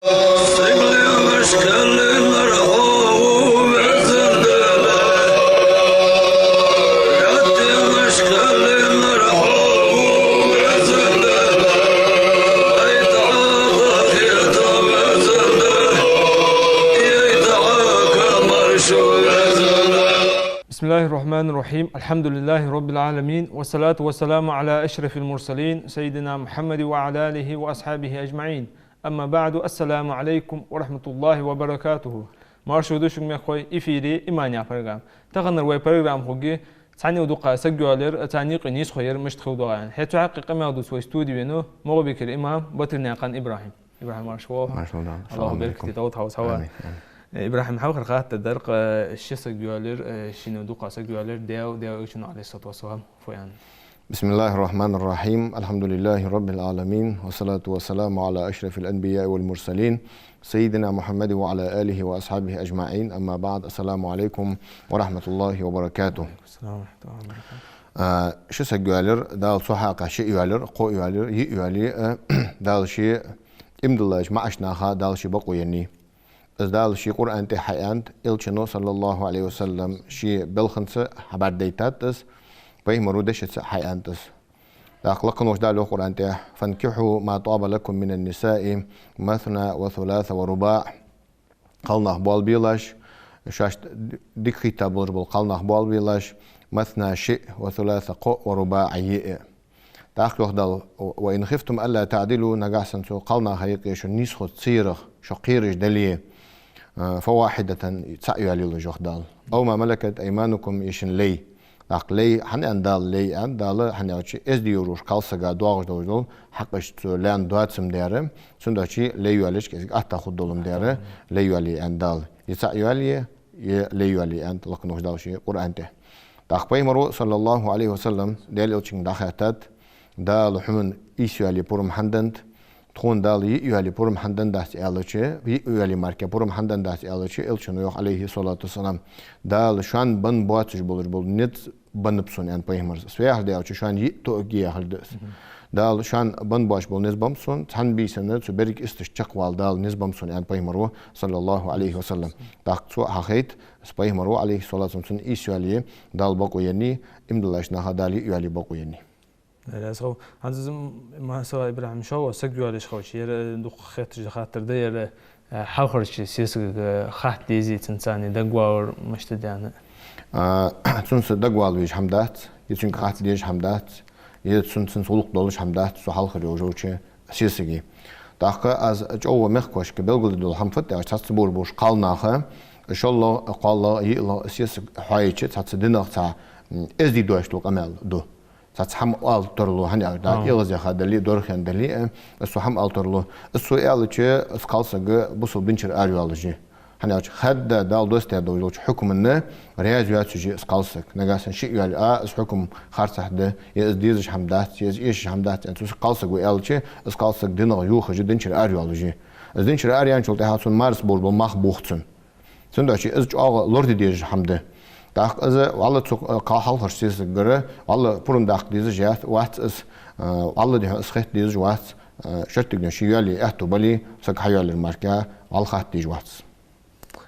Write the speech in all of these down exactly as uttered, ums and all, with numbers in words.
بسم الله الرحمن الرحيم. الحمد لله رب العالمين. والصلاة والسلام على أشرف المرسلين سيدنا محمد وعلى آله وأصحابه أجمعين. أما بعد. السلام عليكم ورحمة الله وبركاته. Марша да шуга, мехкахой, эфире «Иман» яха программа. Таханара вай программа хургья «Цхьанне дукха саг йоалаяр, царна юкъе нийсхо яр мишта хургда» аьнна. ХӀаьта цу хьакъехьа къамаьл дувца вай студе венав Могабикера имам Батырнаькъан ИбрахӀим. ИбрахӀим, марша воагӀалва. Марша воагӀалва. АллахӀа беркате долда хьо, саван. Амин, амин. Э, ИбрахӀим, хьалхара хаттар дар-кх, э, ши саг йоалаяр, э, шийна дукха саг йоалаяр Даьла, Даьла Элчано, عليه الصلاة والسلام, фу аьннад. بسم الله الرحمن الرحيم. الحمد لله رب العالمين. والصلاة والسلام على أشرف الأنبياء والمرسلين سيدنا محمد وعلى آله وأصحابه أجمعين. أما بعد. السلام عليكم ورحمة الله وبركاته. السلام ورحمة الله وبركاته. А, ши саг йоалаяр, Дала цу хьакъехьа шиъ йоалаяр, кхоъ йоалаяр, йиъ йоалаяр, а, Дала ший иман диллача маӀача наха Дала ший бокъо еннай. Из Дала ший Къуръан тӀа хьааьннад, Элчано, صلى الله عليه وسلم, ший балхаца хьабӀаргадайтад из, пайхамара дешаца хьааьннад из. ТӀаккха лакха волча Дала йоах Къуръан тӀа: «فانكحوا ما طاب لكم من النساء مثنى وثلاث ورباع». Кхалнах боалабелаш, шоашта дика хийтта болаш бола кхалнах боалабелаш, مثنى — шиъ, وثلاث — кхоъ, ورباع — йиъ. ТӀаккха йоах Дала: «وإن خفتم ألا تعدلوا», нагахьа санна цу кхалнаха юкъе шо нийсхо ца ярах шо кхераш дале, а, «فواحدة» — цаӀ йоалаяйла, йоах Дала. «أو ما ملكت أيمانكم» — е шун лай. ТӀаккха лай хӀана аьннад Дала, лай аьннад Дала, хӀана аьлча эздий йолаш кхалсага доагӀаш долаш дола хьакъаш цу лаьна доацам дера, цудухьа лай йоалаеш кӀезига атта хургдолаш ма дий, лай йоалае аьннад Дала. Е цаӀ йоалае, е лай йоалае аьннад лакха волча Дала ший Къуръан тӀа. ТӀаккха пайхамара, صلى الله عليه وسلم, Даьла Элчанга дӀахаьттад: «Дала хьона ийс йоалае пурам хӀана деннад, тхона Дала йиъ йоалае пурам хӀана деннадац?» — аьлча, йиъ йоалае мара пурам хӀана деннадац аьлча, Элчано йоах, عليه الصلاة والسلام: «Дала шоана бенна боацаш болаш бола низ беннаб сона», — аьннад пайхамара. Из фу яхар да аьлча, шоана йиъ тоъаргья яхар да из. Дала шоана бенна боацаш бола низ беннаб сона, цхьан бийсанна цу берригача истешта чакхвала Дала низ беннаб сона, аьннад пайхамара, صلى الله عليه وسلم. ТӀаккха цо хьахайт, из пайхамара, عليه الصلاة والسلام, цунна ийс йоалае Дала бокъо еннай, иман диллача наха Дала йиъ йоалае бокъо еннай. Раьза хилва. ХӀанз из, м, масала, ИбрахӀим, шоаш саг йоалаеш хилча, ер дукха хеташ да хаттар да, ер, э, хьалхарча сесагага хатта дезий цунца, царна дагавалар мишта да аьнна? А, цунца дагавала везаш хӀама дац, е цунга хатта дезаш хӀама дац, е цун, цунца гӀулакх долаш хӀама дац цу хьалхара йолча сесага. ТӀаккха аз чӀоагӀа мехкахошка белгалдергдола хӀама фуд аьлча, цхьацца болаш бола кхалнах, шоллагӀа, кхоалагӀа, йиълагӀа сесаг хьоайича, цхьацца динах цхьа, м, эздий доацаш дола къамаьл да. Цхьацца хӀама ала тарлу, хӀана аьлча, дӀа эгӀазъяха дале, дорхена дале, а, из цо хӀама ала тарлу. Из цо аьлча, из кхалсаг бусалба динчара арайоалаш я. ХӀана аьлча, хадда Дала доссадаь долча хьукманна раьза йоацаш я из кхалсаг. Нагахьа санна шиъ йоалае, а, из хьукам харцахьа да, е из дезаш хӀама дац, е из эшаш хӀама дац аьнна, цу кхалсаго аьлча, из кхалсаг динах йохаш я, динчара арайоалаш я. Из динчара араяьнначул тӀехьагӀа цун марза болаш бола мах бох цун. Цудухьа из чӀоагӀа лораде дезаш хӀама да. ТӀаккха из вӀалла цу кхал-, хьалхарча сесагагара вӀалла пурам даккха дезаш яц, вац из, а, вӀалла дехьа из хетта дезаш вац, а, шорттига ден ший йоалае аьттув бале, саг хьайоалаяр мара вӀалла хатта дезаш вац.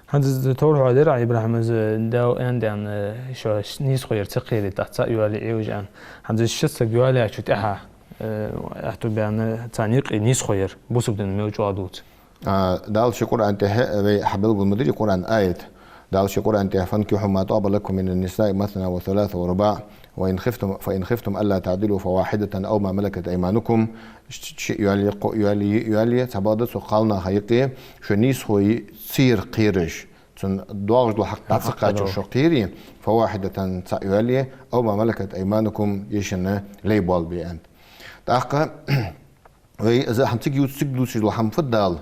ХӀанз из товр хьоадир, ИбрахӀим, из Даьла аьннад, э, шо нийсхо яр ца кхерийта, цаӀ йоалае Ӏе уж аьнна. ХӀанз из ши саг йоалаяьчул тӀехьагӀа, э, аьттув баьнна, царна юкъе нийсхо яр бусалба дина мел чӀоагӀа дувц. А, Дала ший Къуръан тӀа, вай хьабелгал ма дирий Къуръан аят. Дала ший Къуръан тӀа: «فانكحوا ما طاب لكم من النساء مثنى وثلاث ورباع، وإن خفتم، فإن خفتم ألا تعدلوا فواحدة أو ما ملكت أيمانكم». Ш-, шиъ йоалае, кхоъ йоалае, йиъ йоалае, цхьабакъда цу кхалнаха юкъе шо нийсхо ца яр кхераш, цун доагӀаш дола хьакъ дӀа ца кхачар шо кхерий, «فواحدة» — цаӀ йоалае, «أو ما ملكت أيمانكم» — е шун лай боалабе аьннад. ТӀаккха вай из хӀама цига ювц-, цига дувцаш дола хӀама фуд Дала?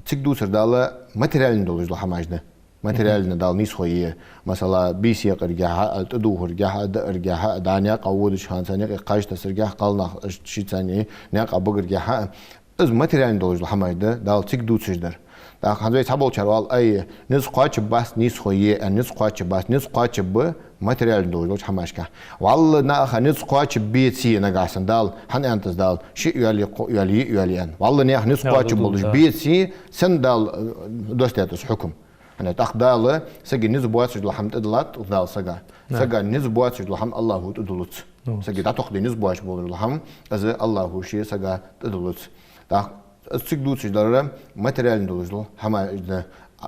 Цига дувцар Дала материально долаш дола хӀамаш да. Материально Дала нийсхо е, масала, бийса екъаргахьа а, тӀадувхаргахьа а, дааргахьа а, дӀа наькъа водача хана царна юкъе кхаж тасаргахьа, кхалнах шийца наькъа багаргахьа а. Из материально долаш дола хӀамаш да Дала цига дувцаш дар. ТӀаккха хӀанз вай цхьаболчар оал: «Ай, низ кхоачаргбац нийсхо е», аьнна, низ кхоачаргбац, низ кхоачаргба, Материально долаш долча хӀамашка. ВаллахӀи, наха низ кхоачабе ца е нагахьа санна Дала, хӀана аьннад из Дала, шиъ йоалае, кхоъ йоалае, йиъ йоалае аьнна. ВаллахӀи, наха низ кхоачабе болаш бе ца е, сенна Дала, э, доссадаьд из хьукам. ХӀана аьлча тӀаккха Дала сага низ боацаш дола хӀама тӀадиллад Дала сага. Сага низ боацаш дола хӀама АллахӀа тӀадиллац. Сага дӀатохаде низ боацаш болаш дола хӀама, из АллахӀа ше сага тӀадиллац. ТӀаккха из цига дувцаш дар материально долаш дола хӀама да,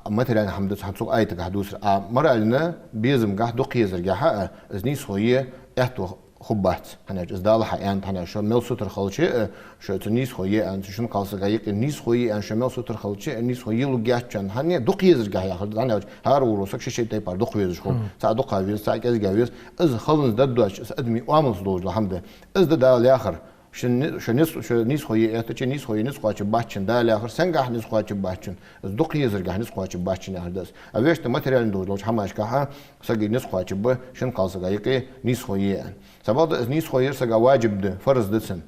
материально хӀама да цу аятагахьа дувцар. А морально, безамагахьа, дукха езаргахьа а из нийсхо е аьттув хургбац. ХӀана аьлча из Дала хьааьннад, хӀана аьлча шо мел сутара хилча а, шо цу нийсхо е аьнна, цу шин кхалсага юкъе нийсхо е аьнна, шо мел сутара хилча а, нийсхо е лургьяц шоана. ХӀана, дукха езаргахьа яхар да, хӀана аьлча хӀара вуро саг ший-ший тайпара дукха везаш хул. Цхьа дукха веза, цхьа кӀезига веза. Из хиланза дӀадоаладеш, из адамий оамалца долаш дола хӀама да. Из да Дала яхар. Шо ни-, шо низ-, шо нийсхо е аьттача, нийсхо е низ кхоачабац шоана Дала яхар, сенгахьа низ кхоачабац шоана. Из дукха езаргахьа низ кхоачабац шоана яхар да из. А вешта материально долаш долча хӀамашкахьа сага низ кхоачабе шин кхалсага юкъе нийсхо е аьнна. Цхьабакъда из нийсхо яр сага ваджиб да, фарз да цунна.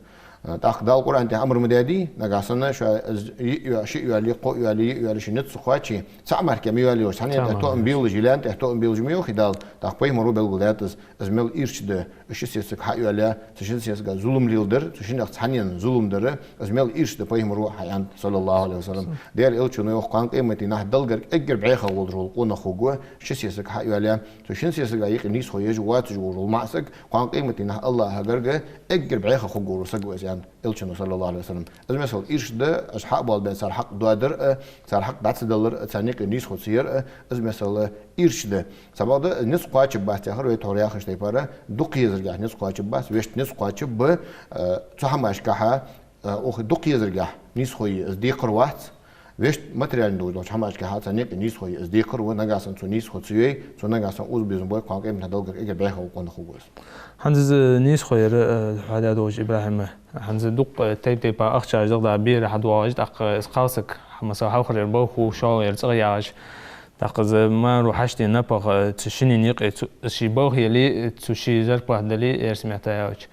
А, тӀаккха Дала Къуръан тӀа амар ма даьдий, нагахьа санна шо из йиъ йо-, шиъ йоалае, кхоъ йоалае, йиъ йоалае, ший низ ца кхоаче, цхьа мара ма йоалае йоах, цхьанне тӀа тоам белаш, йилланна тӀа тоам белаш ма йоах Дала. ТӀаккха пайхамара белгалдаьд из, из мел ирча да, из ши сесаг хьа а йоалае, цу шин сесага зулам леладер, цу шиннех цхьаннена зулам дар, из мел ирча да, пайхамара хьааьннад, саллаллахӀу Ӏалайхи ва саллам. Даьла Элчано йоах, кхоана къемата дийнахьа Далла гарга эггара бӀеха волаш вола къонах хургва ши сесаг хьа а йоалае, цу шин сесага юкъе нийсхо еш воацаш волаш вола маӀа саг, кхоана къемата дийнахьа АллахӀа гарга эггара бӀеха хургволаш вола саг ва из, аьннад Элчано, саллаллахӀу Ӏалайхи ва саллам. Из, масала, ирча да, уж хьа а боалабаь, цар хьакъ доадар а, цар хьакъ дӀа ца далар а, царна юкъе нийсхо ца яр а, из, масала, ирча да. Цхьабакъда низ кхоачабац яхар, вай тхьовра яхача тайпара, дукха езаргахьа низ кхоачабац, вешта низ кхоачабе, э, цу хӀамашкахьа, э, укх дукха езаргахьа нийсхо е из декхар вац, вешта материально долаш долча хӀамашкахьа царна юкъе нийсхо е из декхар ва, нагахьа санна цо нийсхо ца йой, цо нагахьа санна уза-безам бой, кхоана къемата дийнахьа Далла гарга эггара бӀеха вола къонах хургва из. ХӀанз из нийсхо яр, э, хьадаь долаш, ИбрахӀим, хӀанз дукха тайп-тайпара ахчаш дагӀа бера хьадоагӀаш, тӀаккха из кхалсаг, масала, хьалхара яр балха, шоллагӀа яр цӀагӀа ягӀаш, тӀаккха из маро хьаштдена напагӀа цу шинне юкъе, цу, ший балха яле, цу ший зарплата дале, эрсий меттала аьлча,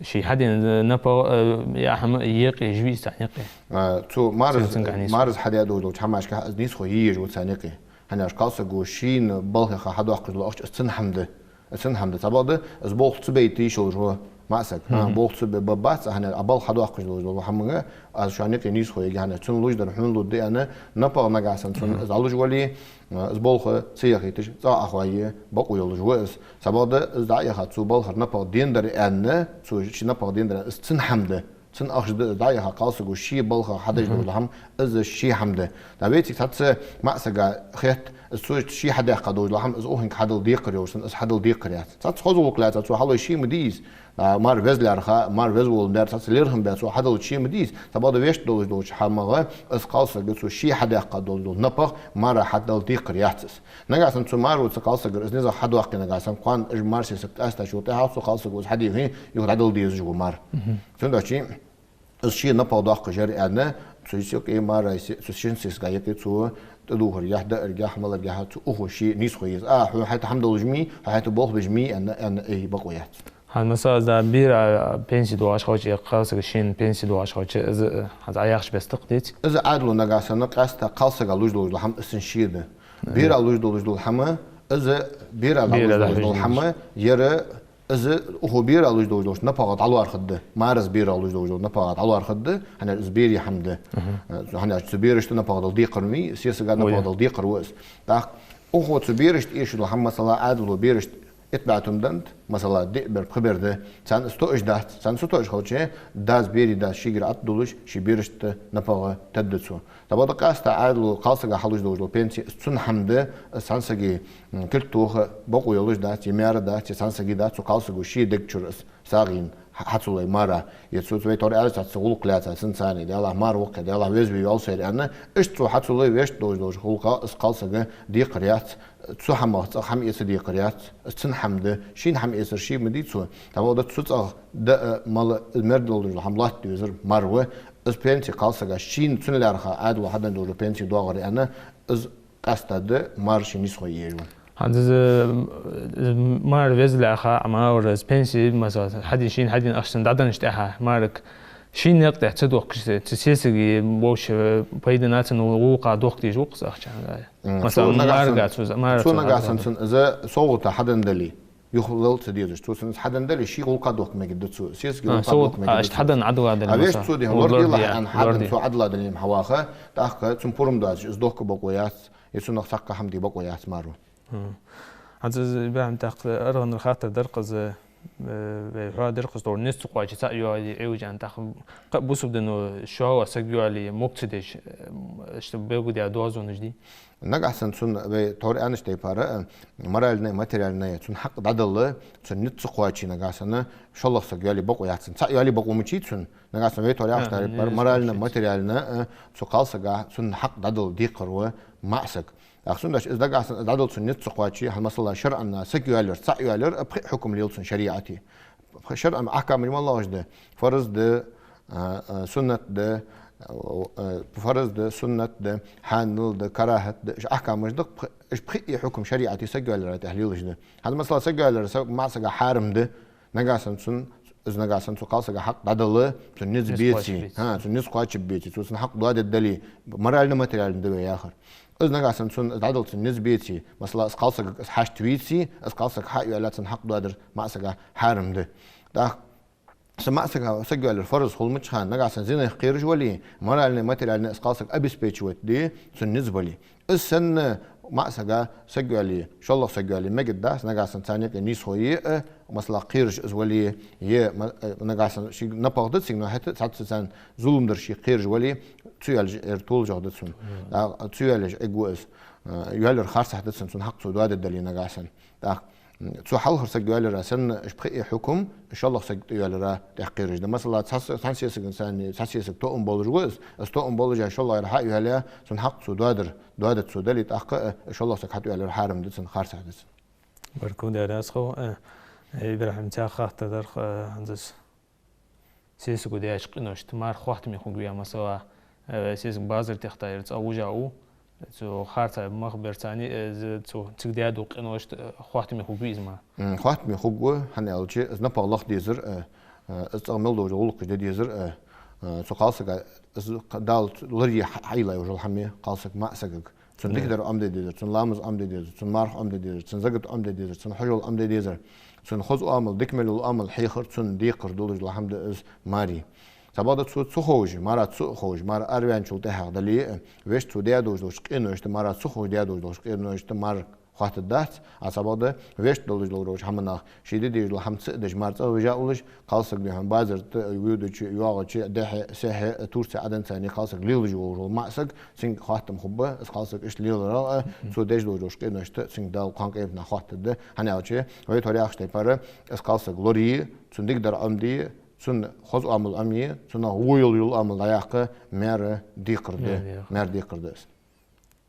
ший хьадена напагӀа, э, яа хӀама екъаеш вий из царна юкъе? А, цу мараз, мараз хьадаь долаш долча хӀамашкахьа из нийсхо е езаш ва царна юкъе. ХӀана аьлча кхалсаго шийна балхах хьадоаккхаш дола ахча, из цун хӀама да. Цун хӀама да. Цхьабакъда из болх ца байта йиш йолаш вола маӀа саг. А, болх ца бе-, бе-, бац, хӀана аьлча балха хьадоаккхаш долаш дола хӀама, аз шоана юкъе нийсхо ергья, хӀана аьлча цунна луш дар хьона лургда аьнна, напагӀа нагахьа санна цунна из Ӏалуш вале, а, из болх ца яхийташ, цӀагӀа Ӏохайе бокъо йолаш ва из. Цхьабакъда из дӀа а яха, цо балхара напагӀа денадар аьнна, цо ший напагӀа денадар аьнна, из цун хӀама да. Цун ахча да из дӀа а яха, кхалсаго ший балхах хьадеш долаш дола хӀама, из ший хӀама да. ТӀаккха вайцига цхьацца маӀа сага хет, из цо ший хьадаьккха долаш дола хӀама, из укхунга хьадала декхар йолаш санна, из хьадала декхар яц. Цхьацца хоза гӀулакх лаьца цо хьалой ше ма дий из. А, мар веза лаьрхӀа, мар веза воландаь, цхьацца лерхӀам баь цо хьадалча ше ма дий из. Цхьабакъда вешта долаш долча хӀамах из кхалсаг цо ший хьадаьккха долаш дола напагӀа мара хьадала декхар яц из. Нагахьа санна цу маро цу кхалсагара из низагӀа хьадоаккхе нагахьа санна, кхоана уж мар-сесаг къаьстачул тӀехьагӀа цу кхалсаго из хьадийхе, юха дӀадала дезаш ва мар. Цудухьа из ший напагӀа доаккхаш яр аьнна, цу юкъе мара се-, цу шин сесага юкъе цо тӀадувхаргахьа, дааргахьа, маларгахьа цу укхо ше нийсхо е еза. А, хьо хьайта хӀама долаш ма йий, хьо хьайта болх беш ма йий аьнна, аьнна айхьа бокъо яц. ХӀанз, масала, из да бера пенси доагӀаш хилча, е кхалсага шийна пенси доагӀаш хилча, из, э, хӀанз Ӏа яхача бесса да-кх, деций? Из Ӏаьдало нагахьа санна къаьстта кхалсага луш долаш дола хӀама из цун ше да. Бера луш долаш дола хӀама, из бера луш долаш дола хӀама, яр из укхо бера луш долаш долча напагӀа дӀалоархӀаргда. Мараз бера луш долаш дола напагӀа дӀалоархӀаргда, хӀана аьлча из берий хӀама да. Э, хӀана аьлча цу берашта напагӀа дала декхар ма вий, сесага напагӀа дала декхар ва из. ТӀаккха укхо цу берашта эшаш дола хӀама, масала, Ӏаьдало берашта итт бӀаь тума деннад, масала, диъ бер, пхи бер да, царна из тоъаш дац, царна ца тоъаш хилча, дас, берий дас шийгара ӀотӀадуллаш, ший берашта напагӀа тедда цо. Цхьабакъда къаьстта Ӏаьдало кхалсага хьалуш долаш дола пенси, из цун хӀама да, из цхьан сага, м, кулг тоха бокъо йолаш дац, е маьра дац, е цхьан сага дац, цу кхалсаго ший дег чура из сагӀийна хьа-, хьацалой мара. Е цо, цо вай тхьовра аьлча, цхьацца гӀулакх лаьца цун царна, Даьлахьа, мар ва-кх, Даьлахьа, веза вий йоалл сайра аьнна, иштта цо хьацалой, вешта долаш долча гӀулакха из кхалсага декхар яц, цу хӀамах цӀагӀа хӀама эца декхар яц, из цун хӀама да, шийна хӀама эцар ше ма дий цо. Цхьабакъда цу цӀагӀа даа, мала, мер долаш дола хӀама латта везар мар ва, из пенси кхалсага шийна цун лаьрхӀа Ӏаьдало хьаденна долаш дола пенси доагӀар аьнна, из къаьстта да, мар ший нийсхо е езаш ва. ХӀанз из, э, мар веза лаьрхӀа, Ӏа ма аллара, из пенси, масала, хьадена, шийна хьадена ахча цунна дӀаденначул тӀехьагӀа, марага шийна наькъа тӀа ца дохкаш, цу сесага болаш, э, пайдана цунна гӀулакха дохка дезаш ва-кх из ахча. М, масала, цо нагахьа санна, марага цо, мара цо цунна нагахьа санна цунна из совгӀата хьаденна дале, Юхалал ца дезаш, цо цунца хьаденна дале, ший гӀулакха дохка мегаргда цо, сесаге А, гӀулакха со, дохка а, мегаргда иштта цо. Хьаденна Ӏадала дале, Аьш масала, цо дехьа лор лорди дилла яхь, хьан хьаденна лорди. Цо Ӏадала дале, хьаваха, тӀаккха цун пурам доацаш, из дохка бокъо яц, е цунах цхьаккха хӀама де бокъо яц маро. Хм. ХӀанз из, ИбрахӀим, тӀаккха аргӀанара хаттар дар-кх из, э, вай хьоадир-кх из, тхьовра низ ца кхоаче цхьаъ йоалае Ӏовижа, тӀаккха кхы а бусалба дино шоллагӀа саг йоалае мукъа ца деш, э, иштта бегу де доазонаш дий? Нагахь санна цунна вай тхьовра аьннача тайпара, э, моральное, материальное, цунна хьакъ дӀадала, цунна низ ца кхоаче нагахь санна, шоллагӀа саг йоалае бокъо яц цунна. Цхьаъ йоалае бокъо ма яций цунна. Нагахь санна вай тхьовра яхача А, тайпара, низ морально, кхоаче. Материально, э, цу кхалсага цунна хьакъ дӀадала декхар ва маӀа саг. ТӀаккха цудухьа из нагахь санна из дӀадала цунна низ ца кхоаче, хӀанз масала шарӀан саг йоалаяр, цхьаъ йоалаяр, а, пхиъ хьукам лел цун шариӀате. П-, шарӀан ахькамаш малаш да? Фарз да, а, а, суннат да, а, а, фарз да, суннат да, хьанал да, карахӀат да, уж ахькамаш да, пх-, уж пхиъ хьукам шариӀате саг йоалаяра тӀехьа лелаш да. ХӀанз масала саг йоалаяр са-, маӀа сага хьарам да, нагахь санна цун, из нагахь санна цу кхалсага хьакъ дӀадала, цунна низ Низ беце, кхоачабеце. хӀа, цунна низ кхоачабеце, цо цунна хьакъ доадергдале, морально-материально да вай яхар. Из нагахь санна цунна из дӀадала цунна низ беце, масала, из кхалсаг из хьашт веце, из кхалсаг хьа а йоалаяь цунна хьакъ доадар маӀа сага хьарам да. ТӀаккха са маӀа сага саг йоалаяр фарз хул мичахьа, нагахь санна зинах кхераш вале, морально, материально из кхалсаг обеспечивать де, цунна низ бале. Из санна маӀа сага саг йоалае, шоллагӀа саг йоалае мегаргдац, нагахь санна царна юкъе нийсхо е а, масала, кхераш из вале, е ма-, э, нагахь санна ший напагӀа да цига, но хӀаьта а цхьацца царна зулам дар ше кхераш вале, цу йоалаеш эр толашагӀа да цунна. Мгм. А, цу йоалаеш эгу из, э, йоалаяр харцахьа да цунна, цунна хьакъ цо доадергдале нагахь санна. ТӀаккха, м, цу хьалхара саг йоалаяра санна, уж пхиъ хьукам шоллагӀа саг йоалаяра тӀехьа кхераш да. Масала, цхьа с-, цхьан сесага санна, цхьа сесаг тоам болаш ва из, из тоам болаш а шоллагӀаяр хьа а йоалаяь, цунна хьакъ цо доадар, доадаргда цо дале, тӀаккха, э, шоллагӀа саг хьатӀайоалаяр хьарам да цунна, харцахьа да цунна. Баркал, Даьла раьза хилва, э, ИбрахӀим, цхьа хаттар дар-кх, э, хӀанз из. Сесаго деча къиношта мар хоаттаме хургвий, масала, э, сесаг базар техта яр цӀа вужа у, цу харцахьа мах бер цани, э, з-, цу цига даь дола къиношта, э, хоаттаме хургвий из мар? М, хоаттаме хургва, хӀана аьлча, из напагӀа лаха дезар, э, э, из цӀагӀа мел долча гӀулакхаш де дезар, э, э, цу кхалсага, из кх-, Дала лорае хьа-, хьайилла йола хӀама я кхалсаг маӀа сагага. Цун Да. дикадар Ӏомаде дезар, цун ламаз Ӏомаде дезар, цун марха Ӏомаде дезар, цун закат Ӏомаде дезар, цун хьажол Ӏомаде дезар, цун хоза оамал, дика мел йола оамал хьехар, цунна декхар долаш дола хӀама да из маре. Цхьабакъда цо ца ховш, мара ца ховш, мара араваьнначул тӀехьагӀа дале а, вешта цо даь долаш долча къиношта, мара ца ховш даь долаш долча къиношта мар хоаттаргдац, а цхьабакъда вешта долаш долча хӀаманах, ше де дезаш дола хӀама ца а деш, мар цӀа вижа а уллаш, кхалсаг дий хьона базар тӀа воьдача, йоагӀача, дехьа, сехьа, турце Ӏаденна царна кхалсаг лелаш волаш вола маӀа саг, цунга хоаттам хургба, из кхалсаг иштта леларах а, Мгм. цо деш долаш долча къиношта цунга Дала кхоана къематдийнахьа хоаттаргда. ХӀана аьлча, вай тхьовра яхача тайпара, из кхалсаг лорае, цун дикадар Ӏомаде, цун хоза оамал Ӏомае, цунах во йола йола оамал дӀаяккха маьра декхар да, Маьра декхар. маьра декхар да из.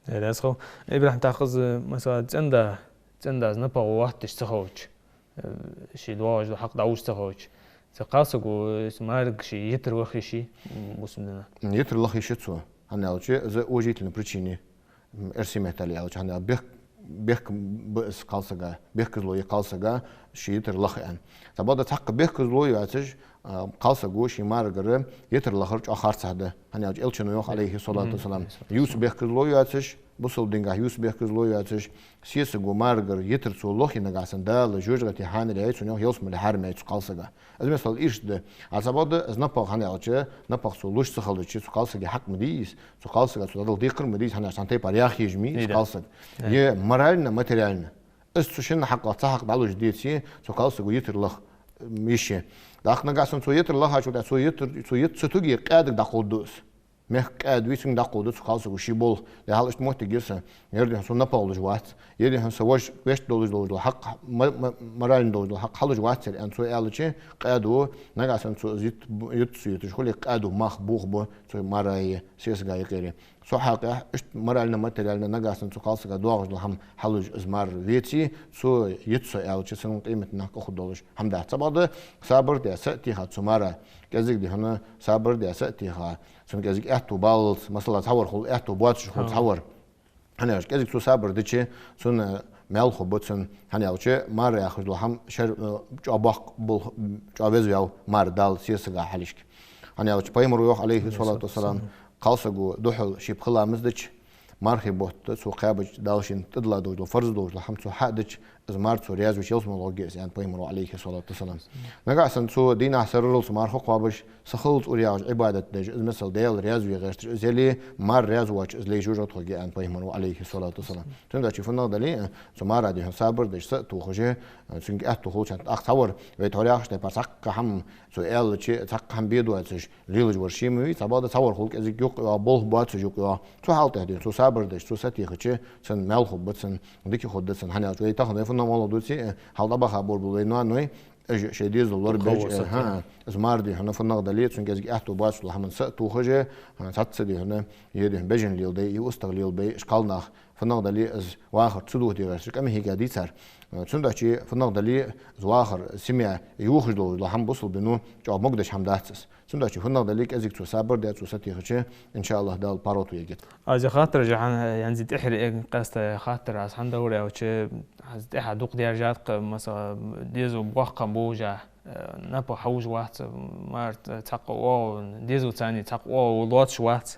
Э, раьза хилва. ИбрахӀим, тӀаккха из, масала, цӀен-да, цӀен-дас напагӀа латташ ца хилча, э, ше доагӀаш дола хьакъ дӀалуш ца хилча, цу кхалсаго, э, марага ше йитар лаха йиш йий, м, бусалба дина? М, йитар лаха йиш я цо, хӀана аьлча, из уважительни причина, м, эрсий меттала аьлча, хӀана аьлча бехк-, бехк ба из кхалсага, бехказло я кхалсага, ше йитар лаха аьнна. Цхьабакъда цхьаккха бехказло йоацаш, а, кхалсаго ший марагара йитар лахар чӀоагӀа харцахьа да. ХӀана аьлча Элчано йоах, Мгм. Ӏалайхи ссалату Мгм. вассалам, ювца бехказло йоацаш, бусалба дингахьа ювца бехказло йоацаш, сесаго марагара йитар цо лохе нагахьа санна, Дала жожагӀате хьанал яьй цунна, йоах, ялсмале хьарам яьй цу кхалсага. Из, масала, иштта да. А цхьабакъда из напагӀа, хӀана аьлча, напагӀа цо луш ца хилча, цу кхалсага хьакъ ма дий из, цу кхалсага цо дӀадала декхар ма дий из, хӀана аьлча цхьан тайпара яха езаш ма йий из Ида. кхалсаг. Ида. Е морально, материально. Из цу шин хьакъах цхьа хьакъ дӀалуш деце, цу кхалсаго йитар лаха, м, йиш я. ТӀаккха нагахьа санна цо йитар лахачул тӀехьагӀа цо йитар, цо йита ца туге къаьдага дӀакховдду из. Мехка къаьда вий, цунга дӀакховду цу кхалсаго ший болх. Де хьал иштта моттиг я са, ер дий хьона со напагӀа луш вац, ер дий хьона са вож-, вешта долаш долаш дола хьакъ, ма-, ма-, морально долаш дола хьакъ хьалуш вацар аьнна цо аьлча, къаьда, нагахьа санна цо из йит-, йита ца йиташ хуле, къаьда, мах бохабу цу мара е сесага юкъера. Цу хьакъехьа, иштта морально, материально нагахьа санна цу кхалсага доагӀаш дола хӀама хьалуш из мар веце, цо йита со аьлча, цунна къематдийнахьа кӀалхаргдолаш хӀама дац. Цхьабакъда сабар де, са а теха цу мара, кӀезига дий хьона сабар де, са а теха, цунна кӀезига аьттув баллалца, масала, цхьавар хул аьттув боацаш хул, ХӀа. цхьавар. ХӀана аьлча, кӀезига цо сабар дича, цунна маьл хургба цунна, хӀана аьлча, мар яхаш дола хӀама шер-, э, чӀоагӀа боккха болх, чӀоагӀа веза ваьв мар Дала сесага хьалхашка. ХӀана аьлча, пайхамара йоах, Ӏалайхи ссалату вассалам, Ӏалайхи ссалам. кхалсаго духьал ший пхи ламаз дича, Мархий бутт цо кхаьбача, Дала шийна тӀадилла долаш дола, фарз долаш дола хӀама цо хьа а дича, из мар цо раьза ваьча ялсмала гӀоргья из, аьннад пайхамаро, Ӏалайхи ссалату вассалам. Нагахьа санна цо дийнахьа сарралца марха кхоабаш, сахиллалца ура яхаш, Ӏибадат деш, из, масала, Даьла раьза ве гӀерташ из яле, мар раьза воацача из лай жожагӀате хургья, аьннад пайхамаро, Ӏалайхи ссалату вассалам. Цудухьа фуннагӀа дале а, цу мара, дий хьона, сабар деш, са а тохаш, цунга аьттув хулача хана, тӀаккха цхьавар, вай тхьовра яхача тайпара, цхьаккха хӀама цо аьлча, цхьаккха хӀама бе доацаш лелаш вар ше ма вий, цхьабакъда цхьавар хул кӀезига юкъ йоагӀа, болх боацаш юкъ йоагӀа. Цу хьала тӀа, дий хьона, цо сабар деш, цо сатехача, цун маьл хургба, цун дика хургда, цун хьанал чу. Вай тахан вай фуннагӀа моллагӀа дувце, хьалха дӀабаха болабу вай ноаной, уж шоай дезал лорабеш, дукхагӀа са, хӀа, из мар, дий хьона, фуннагӀа дале, цунга кӀезига аьттув боацаш дола хӀаман са а тохаш, цхьацца, дий хьона, е, дий хьона, бежан леладе, е устагӀа леладе, ишколах фуннагӀа дале, из вахар ца дохийта гӀерташ, къамаьл хьийга дийцар. Цудухьа фуннагӀа дале, из вахар, семья йохаш долаш дола хӀама бусалба дино чӀоагӀа могадеш хӀама дац из. Цудухьа фуннагӀа дале, кӀезига цо сабар даь, цо сатехача, иншааллахӀ, Дала паргӀато ергья. Аз хаттар жахан янзи тӀехьара эгн къаьста хаттар аз хьан давра аьлча, аз тӀехьа дукха даьржад-кх, масала, дезал боккха болаш, э, напагӀа хьовш вац, мар цхьаккха оагӀув, дезал царна цхьаккха оагӀув лоацаш вац.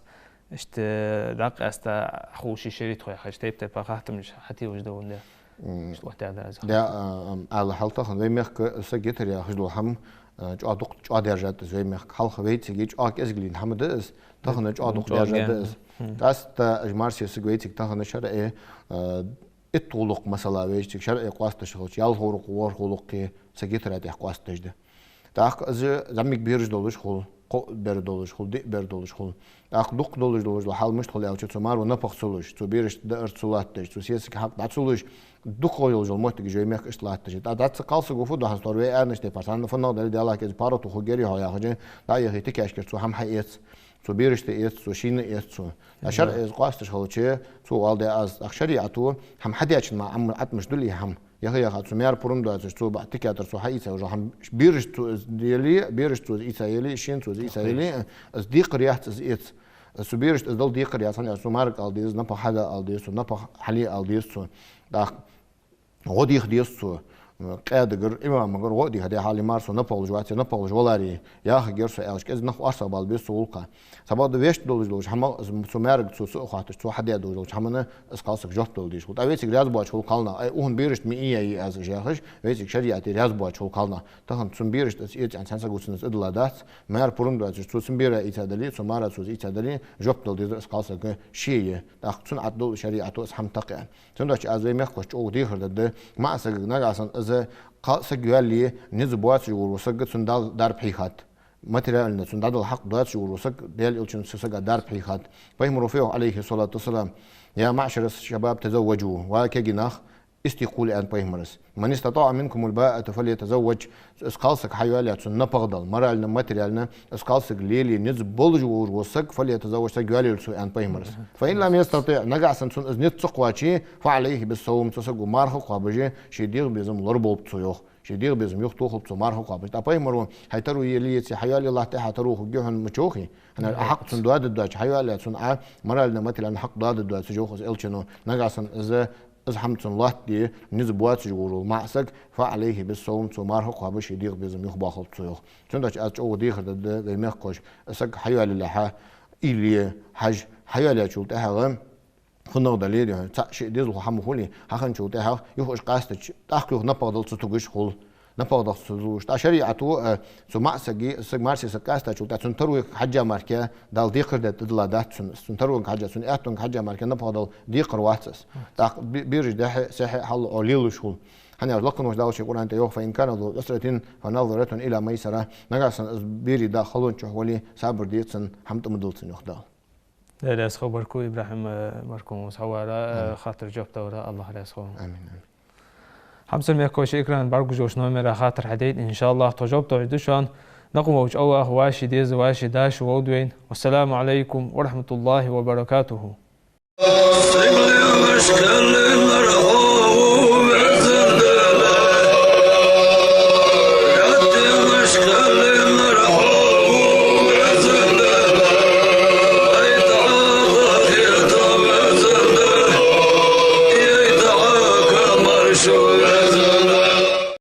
Иштта дӀакъаьста ховш ши шерит хой хьажа, тайп-тайпара хаттамаш хьателаш да вунда. М. Иштта лоттадаь да аз. Да, а, ам, ала хьал тахан вай мехка са гетар яхаш дола хӀама, а, чӀоагӀа дукха, чӀоагӀа даьржад из вай мехка. Хьалха вайцига чӀоагӀа кӀезига лийнна хӀама да из, тахан чӀоагӀа дукха даьржад да из. Мгм. Къаьста уж мар-сесаг вайцига тахан шарӀе, а, итт гӀулакх, масала, вайцига шарӀе къоастадеш хилча, ялхлагӀа гӀулакх, ворхӀлагӀа гӀулакх са гетара тӀехьа къоастадеш да. ТӀаккха из зӀамига бераш долаш хул, кхоъ бер долаш хул, диъ бер долаш хул. ТӀаккха дукха долаш, долаш дола хьал мишта хул аьлча, цу маро напагӀа ца луш, цу берашта даар ца латтадеш, цу сесага хьакъ дӀа ца луш, дукхагӀа йолаш йола моттигаш вай мехка иштта латташ я. ТӀаккха цхьа кхалсаго фу ду хьона, тхьовра вай аьннача тайпара, цхьанна фуннагӀа дале, Даьлах кӀезига паргӀато хургьяр хьо яхаш, дӀа а яхе, тикашкара цо хӀама хьаэц, цу берашта эц, цу шийна эц цо. ТӀаккха шарӀе из къоастадеш хилча, цо валде аз, тӀаккха шариӀато хӀама хьадечун ма Ӏамма Ӏатмаш дулий хӀама. Яха-яха, цу мар пурам доацаш, цо баъ тикатар цо хьаийца, уже хӀама берашта цо из яле, берашта цо из ийца яле, шийна цо из ийца яле, из декхар яц из эц. Цу берашта из дала декхар яц, хӀана аьлча цу марага ала деза, напагӀа хьада ала деза цо, напагӀа хьале ала деза цо. ТӀаккха гӀо деха деза цо, къаьдагара, имамагара гӀо деха, дехьа хьале мар со напагӀа луш вац, напагӀа луш валаре, яхаргьяр со аьлча, кӀезига нах орцагӀбала беза цо гӀулакха. Цхьабакъда вешта долаш долча хӀамах, цу маьрага цо са а хоатташ, цо хьадаь долаш долча хӀаманна из кхалсаг жоп дала дезаш хул. ТӀаккха вайцига раьза боацаш хул кхалнах, ай, укхун берашта ма ийя из яхаш, вайцига шариӀате раьза боацаш хул кхалнах. Тахан цун берашта из эца аьнна цхьан саго цунна из а дилла дац, мар пурам доацаш, цо цун бера ийца дале, цу мара цо из ийца дале, жоп дала дезар из кхалсага ше я. ТӀаккха цунна Ӏатдул шариӀато из хӀама такхаьн. Цудухьа аз вай мехкахошта чӀоагӀа дехар дергда, маӀа сагага нагахьа санна из кхалсаг йоалае низ боацаш вар ва саг, цунна Дала дарба хьийхад. Материально цунна дӀадала хьакъ доацаш вар ва саг, Даьла Элчано цу сага дарба хьийхад. Пайхамаро фу йоах, Ӏалайхи ссалату вассалам: «يا معشر الشباب تزوجوا», ва кегий нах, истий кхувла, аьннад пайхамара. «من استطاع منكم الباءة فليتزوج». Из кхалсаг хьайоалаяь, цунна напагӀа дала, морально, материально, из кхалсаг лелае низ болаш вар ва саг, «فليتزوج», саг йоалайойла цо, аьннад пайхамара. «فإن لم يستطع», нагахьа санна цунна из низ ца кхоаче, «فعليه بالصوم», цу саго марха кхоабаш, ший дегӀа безам лораболба цо, йоах. Ший дегӀа безам юхатохалба цо марха кхоабаш. ТӀаккха пайхамаро: «Хьай таро яле а, хьайоалаялалехь тӀехьа таро хургья хьона» ма йоахий? ХӀана аьлча Ӏа хьакъ цунна доаде доацаш, хьайоалаяь цунна Ӏа морально, материально хьакъ доаде доацаш, йоах из Элчано. Нагахьа санна из из хӀама цунна лоаттаде низ боацаш вар ва маӀа саг, «فعليه بالصوم», цо марха кхоабаш, ший дегӀа безам юхабоахалба цо, йоах. Цудухьа аз чӀоагӀа дехар дергда вай мехкахошка, саг хьайоалаялалехь, или хьажа, хьайоалаяьчул тӀехьагӀа, фуннагӀа дале, цхьа-шиъ дезалхо хӀама хуле, хьахинначул тӀехьагӀа, юха уж къастача, тӀаккха юха напагӀа дала ца тугаш хул. НапагӀа даха ца луш. ТӀаккха шариӀато, э, цу маӀа сага, саг, мар-сесаг къаьстачул тӀехьагӀа цун таронга хьежжа мара Дала декхар даь тӀадилла дац цунна. Цун таронга хьежжа, цун аьттонга хьежжа мара напагӀа дала декхар вац из. ТӀаккха бе-, бераш дехьа, сехьа хьалла Ӏо лелаш хул. ХӀана аьлча лакхаволча Дала ший Къуръан тӀа йоах: «فإن كان ذو عسرة فنظرة إلى ميسرة». Нагахьа санна из берий да халончухь вале, сабар де цунна, хӀама тӀа ма дилла цунна, йоах Дала. Даьла раьза хилва, баркал, ИбрахӀим, э, баркал ва хьо вара, э, хаттара жоп далара, АллахӀ раьза хилва. Амин, амин. Хьамсара мехкахой, шоай экрана бӀаргагуш йолча номера хаттар хьадайта, иншааллахӀ, тхо жоп дала деза шоана. Накъаволча Аллахӏа вӀаший деза, вӀаший даши вовдвейна. Вассаламу Ӏалайкум ва рахьматуллахӀи ва баракатухӀу.